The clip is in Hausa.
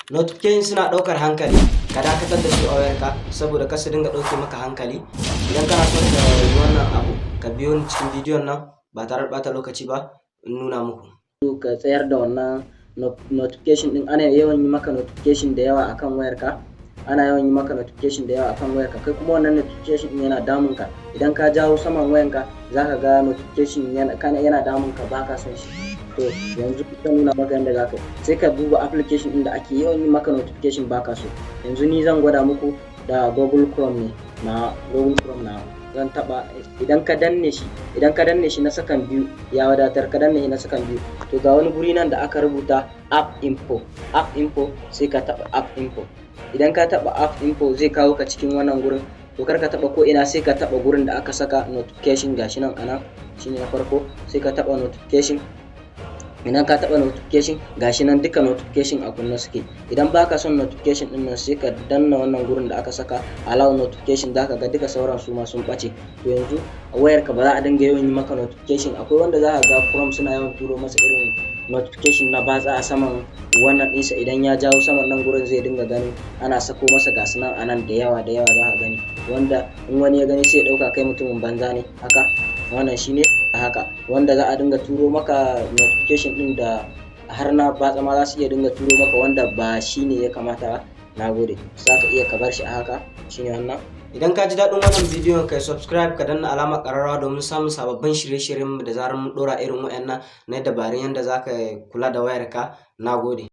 Notification suna ɗaukar hankali, ka dakatar da su a wayarka saboda kar su dinga ɗauke maka hankali. Idan kana son ka yi wannan abu, ka biyo ni cikin bidiyon nan ba tare da ɓata lokaci ba in nuna muku. Ka tsayar da wannan notification ɗin. Ana yawan yi maka notification da yawa akan wayarka, ana yawan yi maka notification da yawa akan wayarka, kai kuma wannan notification ɗin yana damun ka. Idan ka jawo saman wayanka, zaka ga notification yana damun ka, baka son shi. To, yanzu zan nuna maka yadda zaka yi. Sai ka duba application ɗin da ake yawan yi maka notification baka so. Yanzu ni zan gwada muku da Google Chrome ne. Na Google Chrome na zan taba. Idan ka danne shi, idan ka danne shi na sakan 2 ya wadatar, ka danne shi na sakan 2. To, ga wani guri nan da aka rubuta "app info", app info. Sai ka taba app info. Idan ka taba app info, zai kawo ka cikin wannan gurin. To, kar ka taba ko ina, sai ka taba gurin da aka saka notification. Gashi nan anan, shine na farko. Sai ka taba notification. Idan ka taba notification, gashi nan duka notification a kunne suke. Idan baka son notification din nan, sai ka danna wannan gurin da aka saka allow notification. Zaka ga duka sauran su ma sun bace. To, yanzu a wayar ka ba za a dinga yawan yi maka notification. Akwai wanda za ka ga Chrome suna yawan turo masa irin notification na batsa a saman wannan ɗinsa. Idan ya jawo saman nan gurin, zai dinga ganin ana sako masa, gasu nan anan da yawa da yawa za ka gani, wanda in wani ya gani sai ya ɗauka kai mutumin banza ne. Haka wannan shine haka wanda za a dinga turo maka notification ɗin da har na batsa ma za su iya dinga turo maka, wanda ba shine ya kamata ba. Na gode. Za ka iya ka bar shi a haka. Shine wannan. Idan ka ji daɗin wannan bidiyon, kai subscribe, ka danna alamar ƙararrawa domin samun sababbin shirye-shiryen da zarar mun ɗora irin waɗannan na dabarun yadda za ka kula da wayarka. Na gode.